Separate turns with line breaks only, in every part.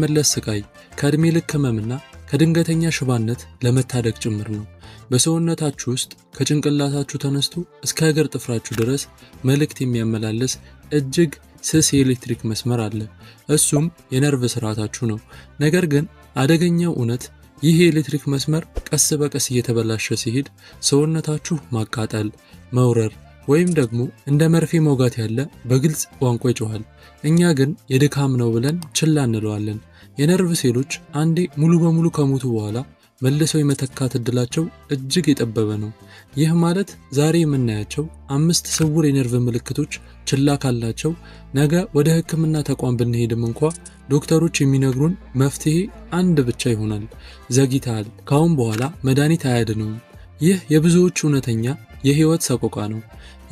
ከማይመለስ ስቃይ፣ ከዕድሜ ልክ ህመምና ከድንገተኛ ሽባነት ለመታደግ ጭምር ነው። በሰውነታችሁ ውስጥ ከጭንቅላታችሁ ተነስቶ እስከ እግር ጥፍራችሁ ድረስ መልእክት የሚያመላልስ እጅግ ስስ የኤሌክትሪክ መስመር አለ። እሱም የነርቭ ስርዓታችሁ ነው። ነገር ግን አደገኛው እውነት ይህ የኤሌክትሪክ መስመር ቀስ በቀስ እየተበላሸ ሲሄድ ሰውነታችሁ ማቃጠል፣ መውረር ወይም ደግሞ እንደ መርፌ መውጋት ያለ በግልጽ ቋንቋ ይጮኻል። እኛ ግን የድካም ነው ብለን ችላ እንለዋለን። የነርቭ ሴሎች አንዴ ሙሉ በሙሉ ከሞቱ በኋላ መልሰው የመተካት እድላቸው እጅግ የጠበበ ነው። ይህ ማለት ዛሬ የምናያቸው አምስት ስውር የነርቭ ምልክቶች ችላ ካልናቸው ነገ ወደ ሕክምና ተቋም ብንሄድም እንኳ ዶክተሮች የሚነግሩን መፍትሄ አንድ ብቻ ይሆናል፦ ዘግይተሃል፣ ካሁን በኋላ መድኃኒት አያድነውም። ይህ የብዙዎች እውነተኛ የህይወት ሰቆቃ ነው።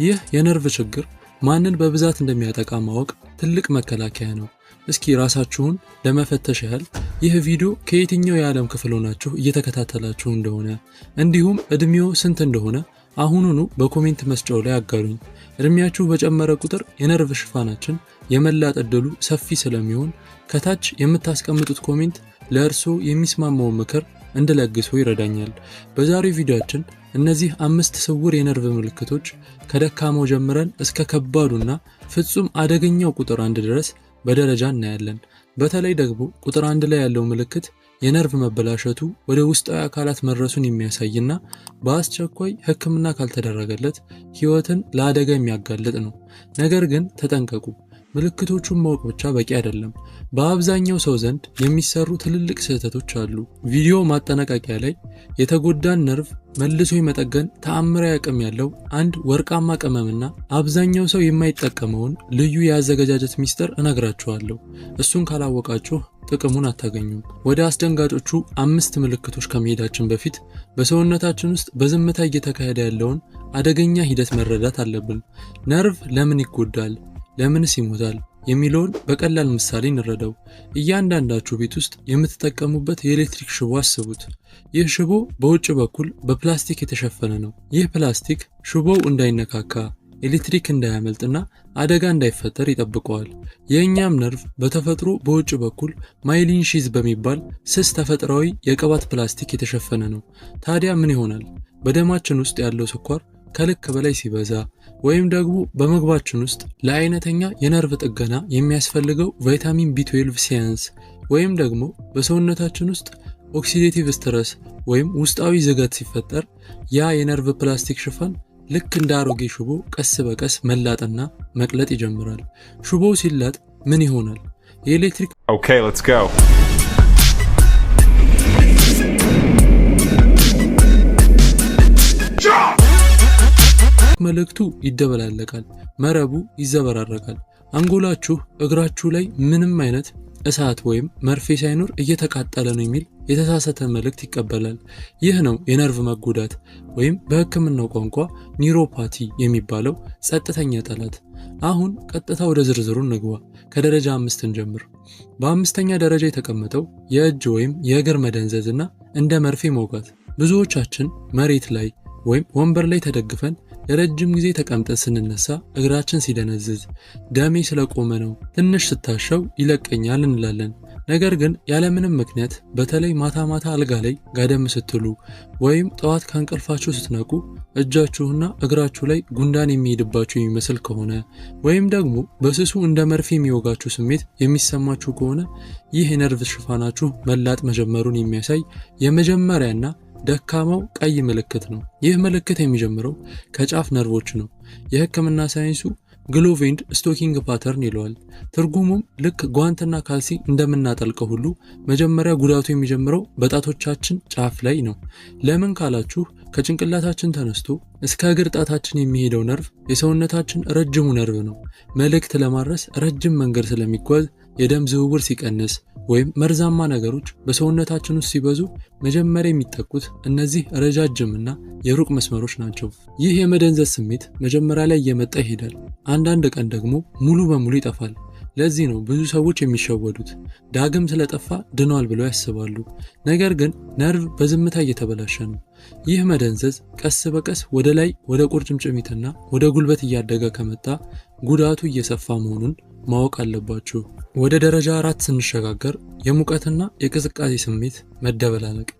ይህ የነርቭ ችግር ማንን በብዛት እንደሚያጠቃ ማወቅ ትልቅ መከላከያ ነው። እስኪ ራሳችሁን ለመፈተሽ ያህል ይህ ቪዲዮ ከየትኛው የዓለም ክፍል ሆናችሁ እየተከታተላችሁ እንደሆነ እንዲሁም እድሜዎ ስንት እንደሆነ አሁኑኑ በ comment መስጫው ላይ አጋሩኝ። እድሜያችሁ በጨመረ ቁጥር የነርቭ ሽፋናችን የመላጥ ዕድሉ ሰፊ ስለሚሆን ከታች የምታስቀምጡት comment ለእርስዎ የሚስማማውን ምክር እንድለግሶ ይረዳኛል። በዛሬው ቪዲዮአችን እነዚህ አምስት ስውር የነርቭ ምልክቶች ከደካማው ጀምረን እስከ ከባዱና ፍጹም አደገኛው ቁጥር 1 ድረስ በደረጃ እናያለን። በተለይ ደግሞ ቁጥር 1 ላይ ያለው ምልክት የነርቭ መበላሸቱ ወደ ውስጣዊ አካላት መድረሱን የሚያሳይና በአስቸኳይ ሕክምና ካልተደረገለት ሕይወትን ለአደጋ የሚያጋልጥ ነው። ነገር ግን ተጠንቀቁ። ምልክቶቹን ማወቅ ብቻ በቂ አይደለም። በአብዛኛው ሰው ዘንድ የሚሰሩ ትልልቅ ስህተቶች አሉ። ቪዲዮ ማጠናቀቂያ ላይ የተጎዳን ነርቭ መልሶ የመጠገን ተአምራዊ አቅም ያለው አንድ ወርቃማ ቅመምና አብዛኛው ሰው የማይጠቀመውን ልዩ የአዘገጃጀት ሚስጥር እነግራችኋለሁ። እሱን ካላወቃችሁ ጥቅሙን አታገኙም። ወደ አስደንጋጮቹ አምስት ምልክቶች ከመሄዳችን በፊት በሰውነታችን ውስጥ በዝምታ እየተካሄደ ያለውን አደገኛ ሂደት መረዳት አለብን። ነርቭ ለምን ይጎዳል? ለምንስ ይሞታል? የሚለውን በቀላል ምሳሌ እንረዳው። እያንዳንዳችሁ ቤት ውስጥ የምትጠቀሙበት የኤሌክትሪክ ሽቦ አስቡት። ይህ ሽቦ በውጭ በኩል በፕላስቲክ የተሸፈነ ነው። ይህ ፕላስቲክ ሽቦው እንዳይነካካ፣ ኤሌክትሪክ እንዳያመልጥና አደጋ እንዳይፈጠር ይጠብቀዋል። የእኛም ነርቭ በተፈጥሮ በውጭ በኩል myelin sheath በሚባል ስስ ተፈጥሯዊ የቅባት ፕላስቲክ የተሸፈነ ነው። ታዲያ ምን ይሆናል? በደማችን ውስጥ ያለው ስኳር ከልክ በላይ ሲበዛ ወይም ደግሞ በምግባችን ውስጥ ለአይነተኛ የነርቭ ጥገና የሚያስፈልገው ቫይታሚን ቢ12 ሲያንስ ወይም ደግሞ በሰውነታችን ውስጥ oxidative stress ወይም ውስጣዊ ዝገት ሲፈጠር ያ የነርቭ ፕላስቲክ ሽፋን ልክ እንደ አሮጌ ሽቦ ቀስ በቀስ መላጥና መቅለጥ ይጀምራል። ሽቦው ሲላጥ ምን ይሆናል? የኤሌክትሪክ
Okay, let's go.
መልእክቱ ይደበላለቃል፣ መረቡ ይዘበራረቃል። አንጎላችሁ እግራችሁ ላይ ምንም አይነት እሳት ወይም መርፌ ሳይኖር እየተቃጠለ ነው የሚል የተሳሳተ መልእክት ይቀበላል። ይህ ነው የነርቭ መጎዳት ወይም በሕክምናው ቋንቋ neuropathy የሚባለው ጸጥተኛ ጠላት። አሁን ቀጥታ ወደ ዝርዝሩ እንግባ። ከደረጃ 5 እንጀምር። በአምስተኛ ደረጃ የተቀመጠው የእጅ ወይም የእግር መደንዘዝ እና እንደ መርፌ መውጋት። ብዙዎቻችን መሬት ላይ ወይም ወንበር ላይ ተደግፈን ለረጅም ጊዜ ተቀምጠን ስንነሳ እግራችን ሲደነዝዝ ደሜ ስለቆመ ነው፣ ትንሽ ስታሸው ይለቀኛል እንላለን። ነገር ግን ያለምንም ምክንያት በተለይ ማታ ማታ አልጋ ላይ ጋደም ስትሉ ወይም ጠዋት ከእንቅልፋችሁ ስትነቁ እጃችሁና እግራችሁ ላይ ጉንዳን የሚሄድባችሁ የሚመስል ከሆነ ወይም ደግሞ በስሱ እንደ መርፌ የሚወጋችሁ ስሜት የሚሰማችሁ ከሆነ ይህ የነርቭ ሽፋናችሁ መላጥ መጀመሩን የሚያሳይ የመጀመሪያና ደካማው ቀይ ምልክት ነው። ይህ ምልክት የሚጀምረው ከጫፍ ነርቮች ነው። የሕክምና ሳይንሱ glove and stocking pattern ይለዋል። ትርጉሙም ልክ ጓንትና ካልሲ እንደምናጠልቀው ሁሉ መጀመሪያ ጉዳቱ የሚጀምረው በጣቶቻችን ጫፍ ላይ ነው። ለምን ካላችሁ ከጭንቅላታችን ተነስቶ እስከ እግር ጣታችን የሚሄደው ነርቭ የሰውነታችን ረጅሙ ነርቭ ነው። መልእክት ለማድረስ ረጅም መንገድ ስለሚጓዝ የደም ዝውውር ሲቀንስ ወይም መርዛማ ነገሮች በሰውነታችን ውስጥ ሲበዙ መጀመሪያ የሚጠቁት እነዚህ ረጃጅምና የሩቅ መስመሮች ናቸው። ይህ የመደንዘዝ ስሜት መጀመሪያ ላይ እየመጣ ይሄዳል። አንዳንድ ቀን ደግሞ ሙሉ በሙሉ ይጠፋል። ለዚህ ነው ብዙ ሰዎች የሚሸወዱት። ዳግም ስለጠፋ ድኗል ብለው ያስባሉ። ነገር ግን ነርቭ በዝምታ እየተበላሸ ነው። ይህ መደንዘዝ ቀስ በቀስ ወደ ላይ ወደ ቁርጭምጭሚትና ወደ ጉልበት እያደገ ከመጣ ጉዳቱ እየሰፋ መሆኑን ማወቅ አለባችሁ። ወደ ደረጃ 4 ስንሸጋገር የሙቀትና የቅዝቃዜ ስሜት መደበላለቅ።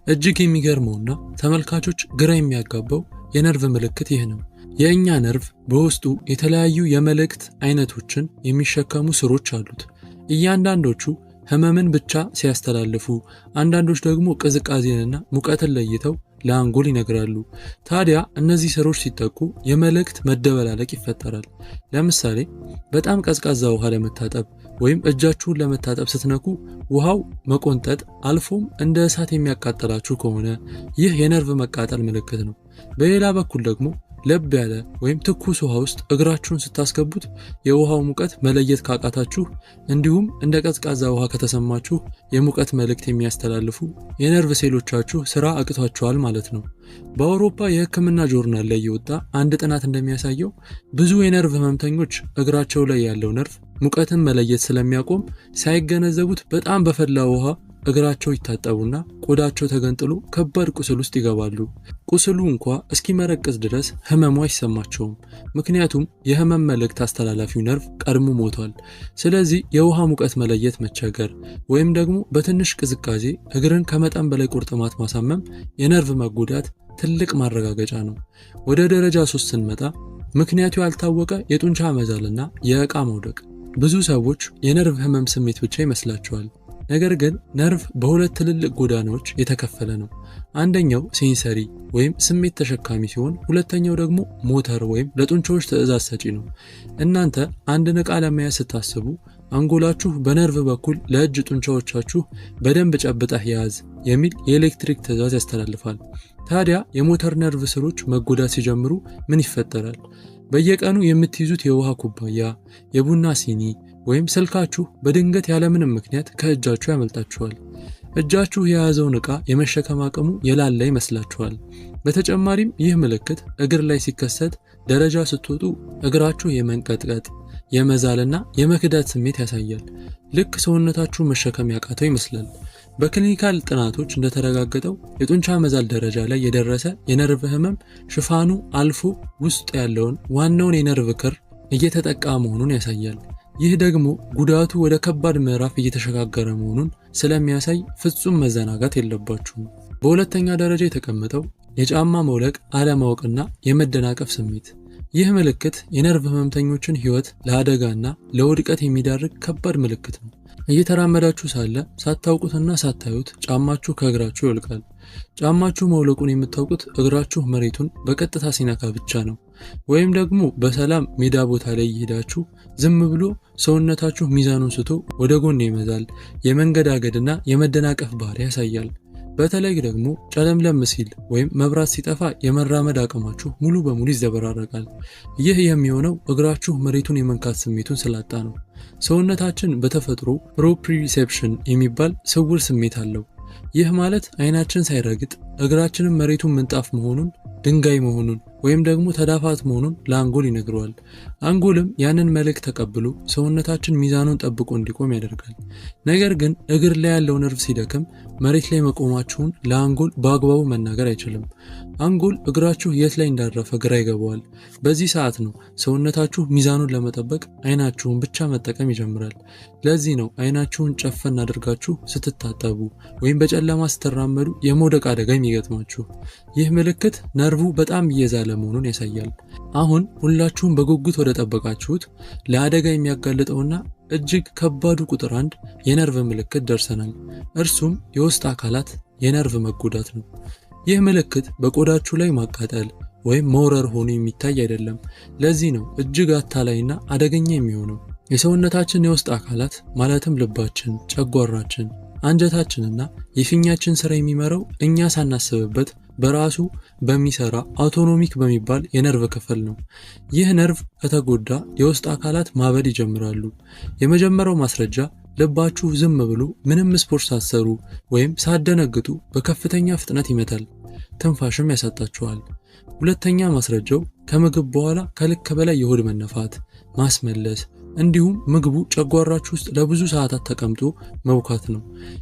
እጅግ የሚገርመውና ተመልካቾች ግራ የሚያጋባው የነርቭ ምልክት ይህ ነው። የእኛ ነርቭ በውስጡ የተለያዩ የመልእክት አይነቶችን የሚሸከሙ ስሮች አሉት። እያንዳንዶቹ ህመምን ብቻ ሲያስተላልፉ፣ አንዳንዶች ደግሞ ቅዝቃዜንና ሙቀትን ለይተው ለአንጎል ይነግራሉ። ታዲያ እነዚህ ስሮች ሲጠቁ የመልእክት መደበላለቅ ይፈጠራል። ለምሳሌ በጣም ቀዝቃዛ ውሃ ለመታጠብ ወይም እጃችሁን ለመታጠብ ስትነኩ ውሃው መቆንጠጥ አልፎም እንደ እሳት የሚያቃጥላችሁ ከሆነ ይህ የነርቭ መቃጠል ምልክት ነው። በሌላ በኩል ደግሞ ለብ ያለ ወይም ትኩስ ውሃ ውስጥ እግራችሁን ስታስገቡት የውሃው ሙቀት መለየት ካቃታችሁ፣ እንዲሁም እንደ ቀዝቃዛ ውሃ ከተሰማችሁ የሙቀት መልእክት የሚያስተላልፉ የነርቭ ሴሎቻችሁ ስራ አቅቷቸዋል ማለት ነው። በአውሮፓ የሕክምና ጆርናል ላይ የወጣ አንድ ጥናት እንደሚያሳየው ብዙ የነርቭ ህመምተኞች እግራቸው ላይ ያለው ነርቭ ሙቀትን መለየት ስለሚያቆም ሳይገነዘቡት በጣም በፈላ ውሃ እግራቸው ይታጠቡና ቆዳቸው ተገንጥሎ ከባድ ቁስል ውስጥ ይገባሉ። ቁስሉ እንኳ እስኪመረቅዝ ድረስ ህመሙ አይሰማቸውም። ምክንያቱም የህመም መልእክት አስተላላፊው ነርቭ ቀድሞ ሞቷል። ስለዚህ የውሃ ሙቀት መለየት መቸገር ወይም ደግሞ በትንሽ ቅዝቃዜ እግርን ከመጠን በላይ ቁርጥማት ማሳመም የነርቭ መጎዳት ትልቅ ማረጋገጫ ነው። ወደ ደረጃ 3 ስንመጣ ምክንያቱ ያልታወቀ የጡንቻ መዛልና የዕቃ መውደቅ። ብዙ ሰዎች የነርቭ ህመም ስሜት ብቻ ይመስላቸዋል። ነገር ግን ነርቭ በሁለት ትልልቅ ጎዳናዎች የተከፈለ ነው። አንደኛው sensory ወይም ስሜት ተሸካሚ ሲሆን፣ ሁለተኛው ደግሞ ሞተር ወይም ለጡንቻዎች ትዕዛዝ ሰጪ ነው። እናንተ አንድን ዕቃ ለመያዝ ስታስቡ አንጎላችሁ በነርቭ በኩል ለእጅ ጡንቻዎቻችሁ በደንብ ጨብጠህ ያዝ የሚል የኤሌክትሪክ ትዕዛዝ ያስተላልፋል። ታዲያ የሞተር ነርቭ ስሮች መጎዳት ሲጀምሩ ምን ይፈጠራል? በየቀኑ የምትይዙት የውሃ ኩባያ፣ የቡና ሲኒ ወይም ስልካችሁ በድንገት ያለምንም ምክንያት ከእጃችሁ ያመልጣችኋል። እጃችሁ የያዘውን ዕቃ የመሸከም አቅሙ የላላ ይመስላችኋል። በተጨማሪም ይህ ምልክት እግር ላይ ሲከሰት ደረጃ ስትወጡ እግራችሁ የመንቀጥቀጥ፣ የመዛልና የመክዳት ስሜት ያሳያል። ልክ ሰውነታችሁ መሸከም ያቃተው ይመስላል። በ clinical ጥናቶች እንደተረጋገጠው የጡንቻ መዛል ደረጃ ላይ የደረሰ የነርቭ ህመም ሽፋኑ አልፎ ውስጥ ያለውን ዋናውን የነርቭ ክር እየተጠቃ መሆኑን ያሳያል። ይህ ደግሞ ጉዳቱ ወደ ከባድ ምዕራፍ እየተሸጋገረ መሆኑን ስለሚያሳይ ፍጹም መዘናጋት የለባችሁም። በሁለተኛ ደረጃ የተቀመጠው የጫማ መውለቅ አለማወቅና የመደናቀፍ ስሜት። ይህ ምልክት የነርቭ ህመምተኞችን ህይወት ለአደጋና ለውድቀት የሚዳርግ ከባድ ምልክት ነው። እየተራመዳችሁ ሳለ ሳታውቁትና ሳታዩት ጫማችሁ ከእግራችሁ ይወልቃል። ጫማችሁ መውለቁን የምታውቁት እግራችሁ መሬቱን በቀጥታ ሲነካ ብቻ ነው። ወይም ደግሞ በሰላም ሜዳ ቦታ ላይ እየሄዳችሁ ዝም ብሎ ሰውነታችሁ ሚዛኑን ስቶ ወደ ጎን ይመዛል። የመንገዳገድና የመደናቀፍ ባህሪ ያሳያል። በተለይ ደግሞ ጨለምለም ሲል ወይም መብራት ሲጠፋ የመራመድ አቅማችሁ ሙሉ በሙሉ ይዘበራረቃል። ይህ የሚሆነው እግራችሁ መሬቱን የመንካት ስሜቱን ስላጣ ነው። ሰውነታችን በተፈጥሮ proprioception የሚባል ስውር ስሜት አለው። ይህ ማለት አይናችን ሳይረግጥ እግራችንን መሬቱን ምንጣፍ መሆኑን፣ ድንጋይ መሆኑን ወይም ደግሞ ተዳፋት መሆኑን ለአንጎል ይነግረዋል። አንጎልም ያንን መልእክት ተቀብሎ ሰውነታችን ሚዛኑን ጠብቆ እንዲቆም ያደርጋል። ነገር ግን እግር ላይ ያለው ነርቭ ሲደክም መሬት ላይ መቆማችሁን ለአንጎል በአግባቡ መናገር አይችልም። አንጎል እግራችሁ የት ላይ እንዳረፈ ግራ ይገባዋል። በዚህ ሰዓት ነው ሰውነታችሁ ሚዛኑን ለመጠበቅ አይናችሁን ብቻ መጠቀም ይጀምራል። ለዚህ ነው አይናችሁን ጨፈን አድርጋችሁ ስትታጠቡ ወይም በጨለማ ስትራመዱ የመውደቅ አደጋ የሚገጥማችሁ። ይህ ምልክት ነርቡ በጣም እየዛለ መሆኑን ያሳያል። አሁን ሁላችሁም በጉጉት ወደ ጠበቃችሁት ለአደጋ የሚያጋልጠውና እጅግ ከባዱ ቁጥር 1 የነርቭ ምልክት ደርሰናል። እርሱም የውስጥ አካላት የነርቭ መጎዳት ነው። ይህ ምልክት በቆዳችሁ ላይ ማቃጠል ወይም መውረር ሆኖ የሚታይ አይደለም። ለዚህ ነው እጅግ አታላይና አደገኛ የሚሆነው። የሰውነታችን የውስጥ አካላት ማለትም ልባችን፣ ጨጓራችን፣ አንጀታችንና የፊኛችን ስራ የሚመራው እኛ ሳናስብበት በራሱ በሚሰራ autonomic በሚባል የነርቭ ክፍል ነው። ይህ ነርቭ ከተጎዳ የውስጥ አካላት ማበድ ይጀምራሉ። የመጀመሪያው ማስረጃ ልባችሁ ዝም ብሎ ምንም ስፖርት ሳትሰሩ ወይም ሳትደነግጡ በከፍተኛ ፍጥነት ይመታል፣ ትንፋሽም ያሳጣችኋል። ሁለተኛ ማስረጃው ከምግብ በኋላ ከልክ በላይ የሆድ መነፋት፣ ማስመለስ እንዲሁም ምግቡ ጨጓራችሁ ውስጥ ለብዙ ሰዓታት ተቀምጦ መቡካት ነው።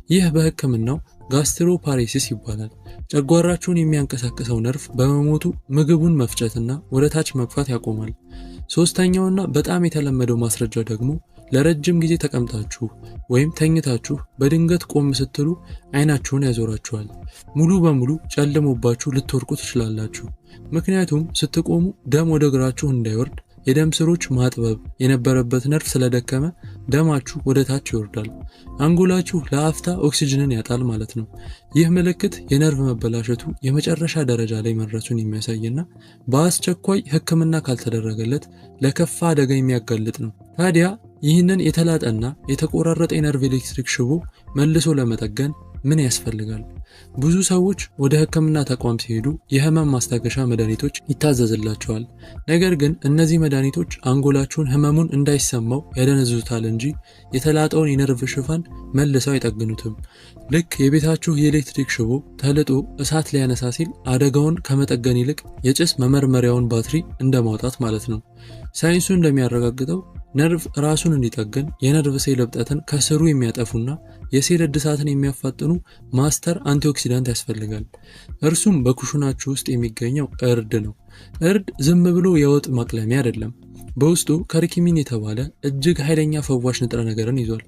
ይህ በሕክምናው gastroparesis ይባላል። ጨጓራችሁን የሚያንቀሳቅሰው ነርቭ በመሞቱ ምግቡን መፍጨትና ወደ ታች መግፋት ያቆማል። ሶስተኛውና በጣም የተለመደው ማስረጃ ደግሞ ለረጅም ጊዜ ተቀምጣችሁ ወይም ተኝታችሁ በድንገት ቆም ስትሉ አይናችሁን ያዞራችኋል። ሙሉ በሙሉ ጨልሞባችሁ ልትወድቁ ትችላላችሁ። ምክንያቱም ስትቆሙ ደም ወደ እግራችሁ እንዳይወርድ የደም ስሮች ማጥበብ የነበረበት ነርቭ ስለደከመ ደማችሁ ወደ ታች ይወርዳል። አንጎላችሁ ለአፍታ ኦክሲጅንን ያጣል ማለት ነው። ይህ ምልክት የነርቭ መበላሸቱ የመጨረሻ ደረጃ ላይ መድረሱን የሚያሳይና በአስቸኳይ ሕክምና ካልተደረገለት ለከፋ አደጋ የሚያጋልጥ ነው። ታዲያ ይህንን የተላጠና የተቆራረጠ የነርቭ ኤሌክትሪክ ሽቦ መልሶ ለመጠገን ምን ያስፈልጋል? ብዙ ሰዎች ወደ ሕክምና ተቋም ሲሄዱ የህመም ማስታገሻ መድኃኒቶች ይታዘዝላቸዋል። ነገር ግን እነዚህ መድኃኒቶች አንጎላችሁን ህመሙን እንዳይሰማው ያደነዝዙታል እንጂ የተላጠውን የነርቭ ሽፋን መልሰው አይጠግኑትም። ልክ የቤታችሁ የኤሌክትሪክ ሽቦ ተልጦ እሳት ሊያነሳ ሲል አደጋውን ከመጠገን ይልቅ የጭስ መመርመሪያውን ባትሪ እንደማውጣት ማለት ነው። ሳይንሱ እንደሚያረጋግጠው ነርቭ ራሱን እንዲጠግን የነርቭ ሴል እብጠትን ከስሩ የሚያጠፉና የሴል እድሳትን የሚያፋጥኑ master antioxidant ያስፈልጋል። እርሱም በኩሽናችሁ ውስጥ የሚገኘው እርድ ነው። እርድ ዝም ብሎ የወጥ ማቅለሚያ አይደለም። በውስጡ curcumin የተባለ እጅግ ኃይለኛ ፈዋሽ ንጥረ ነገርን ይዟል።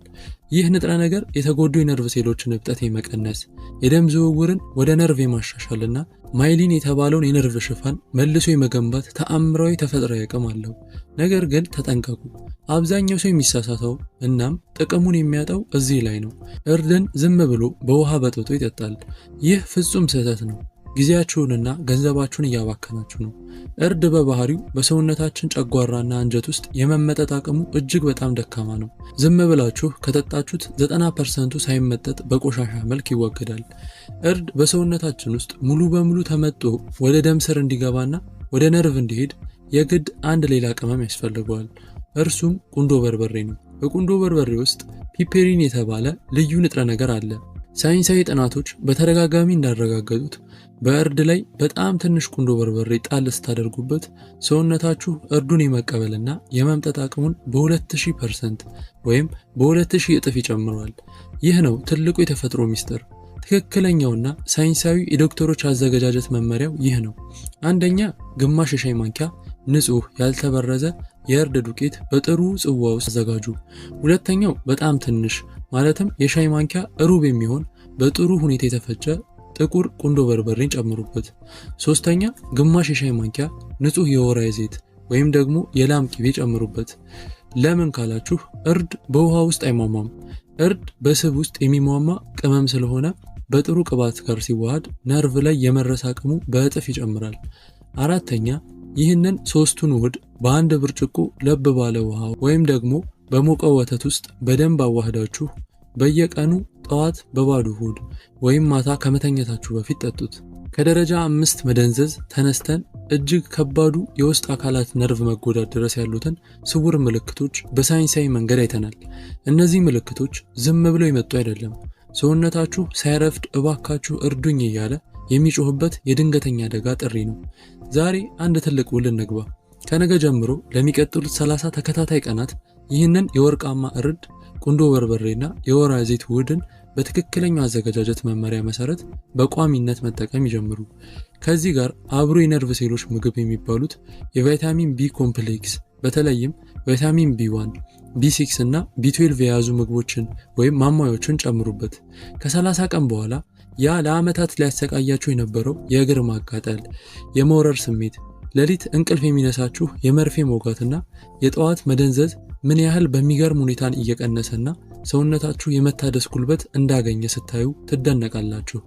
ይህ ንጥረ ነገር የተጎዱ የነርቭ ሴሎችን እብጠት የመቀነስ፣ የደም ዝውውርን ወደ ነርቭ የማሻሻልና myelin የተባለውን የነርቭ ሽፋን መልሶ የመገንባት ተአምራዊ ተፈጥሯዊ አቅም አለው። ነገር ግን ተጠንቀቁ። አብዛኛው ሰው የሚሳሳተው እናም ጥቅሙን የሚያጣው እዚህ ላይ ነው። እርድን ዝም ብሎ በውሃ በጥብጦ ይጠጣል። ይህ ፍጹም ስህተት ነው። ጊዜያችሁንና ገንዘባችሁን እያባከናችሁ ነው። እርድ በባህሪው በሰውነታችን ጨጓራና አንጀት ውስጥ የመመጠጥ አቅሙ እጅግ በጣም ደካማ ነው። ዝም ብላችሁ ከጠጣችሁት 90%ቱ ሳይመጠጥ በቆሻሻ መልክ ይወገዳል። እርድ በሰውነታችን ውስጥ ሙሉ በሙሉ ተመጦ ወደ ደም ስር እንዲገባና ወደ ነርቭ እንዲሄድ የግድ አንድ ሌላ ቅመም ያስፈልገዋል። እርሱም ቁንዶ በርበሬ ነው። በቁንዶ በርበሬ ውስጥ piperine የተባለ ልዩ ንጥረ ነገር አለ። ሳይንሳዊ ጥናቶች በተደጋጋሚ እንዳረጋገጡት በእርድ ላይ በጣም ትንሽ ቁንዶ በርበሬ ጣል ስታደርጉበት ሰውነታችሁ እርዱን የመቀበልና የመምጠጥ አቅሙን በ2000% ወይም በ2000 እጥፍ ይጨምረዋል። ይህ ነው ትልቁ የተፈጥሮ ሚስጥር። ትክክለኛውና ሳይንሳዊ የዶክተሮች አዘገጃጀት መመሪያው ይህ ነው። አንደኛ፣ ግማሽ የሻይ ማንኪያ ንጹህ ያልተበረዘ የእርድ ዱቄት በጥሩ ጽዋ ውስጥ አዘጋጁ። ሁለተኛው፣ በጣም ትንሽ ማለትም የሻይ ማንኪያ ሩብ የሚሆን በጥሩ ሁኔታ የተፈጨ ጥቁር ቁንዶ በርበሬን ጨምሩበት። ሶስተኛ፣ ግማሽ የሻይ ማንኪያ ንጹህ የወይራ ዘይት ወይም ደግሞ የላም ቅቤ ጨምሩበት። ለምን ካላችሁ እርድ በውሃ ውስጥ አይሟሟም። እርድ በስብ ውስጥ የሚሟሟ ቅመም ስለሆነ በጥሩ ቅባት ጋር ሲዋሃድ ነርቭ ላይ የመድረስ አቅሙ በእጥፍ ይጨምራል። አራተኛ፣ ይህንን ሶስቱን ውህድ በአንድ ብርጭቆ ለብ ባለ ውሃ ወይም ደግሞ በሞቀ ወተት ውስጥ በደንብ አዋህዳችሁ በየቀኑ ጠዋት በባዶ ሆድ ወይም ማታ ከመተኛታችሁ በፊት ጠጡት። ከደረጃ 5 መደንዘዝ ተነስተን እጅግ ከባዱ የውስጥ አካላት ነርቭ መጎዳት ድረስ ያሉትን ስውር ምልክቶች በሳይንሳዊ መንገድ አይተናል። እነዚህ ምልክቶች ዝም ብለው የመጡ አይደለም። ሰውነታችሁ ሳይረፍድ እባካችሁ እርዱኝ እያለ የሚጮህበት የድንገተኛ አደጋ ጥሪ ነው። ዛሬ አንድ ትልቅ ውል እንግባ። ከነገ ጀምሮ ለሚቀጥሉት 30 ተከታታይ ቀናት ይህንን የወርቃማ እርድ፣ ቁንዶ በርበሬና የወይራ ዘይት ውህድን በትክክለኛው አዘገጃጀት መመሪያ መሰረት በቋሚነት መጠቀም ይጀምሩ። ከዚህ ጋር አብሮ የነርቭ ሴሎች ምግብ የሚባሉት የቫይታሚን B complex፣ በተለይም ቫይታሚን B1፣ B6 እና B12 የያዙ ምግቦችን ወይም ማሟያዎችን ጨምሩበት። ከ30 ቀን በኋላ ያ ለዓመታት ሊያሰቃያችሁ የነበረው የእግር ማቃጠል፣ የመውረር ስሜት፣ ሌሊት እንቅልፍ የሚነሳችሁ የመርፌ መውጋትና የጠዋት መደንዘዝ ምን ያህል በሚገርም ሁኔታን እየቀነሰና ሰውነታችሁ የመታደስ ጉልበት እንዳገኘ ስታዩ ትደነቃላችሁ።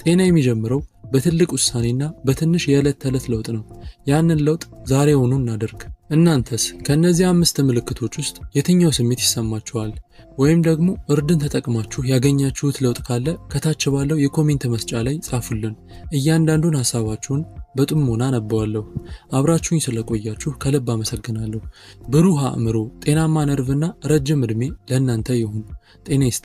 ጤና የሚጀምረው በትልቅ ውሳኔና በትንሽ የዕለት ተዕለት ለውጥ ነው። ያንን ለውጥ ዛሬውኑ እናደርግ። እናንተስ ከእነዚህ አምስት ምልክቶች ውስጥ የትኛው ስሜት ይሰማችኋል? ወይም ደግሞ እርድን ተጠቅማችሁ ያገኛችሁት ለውጥ ካለ ከታች ባለው የ comment መስጫ ላይ ጻፉልን። እያንዳንዱን ሀሳባችሁን በጥሞና አነበዋለሁ። አብራችሁኝ ስለቆያችሁ ከልብ አመሰግናለሁ። ብሩህ አእምሮ፣ ጤናማ ነርቭና ረጅም ዕድሜ ለእናንተ ይሁን። ጤና ይስጥ።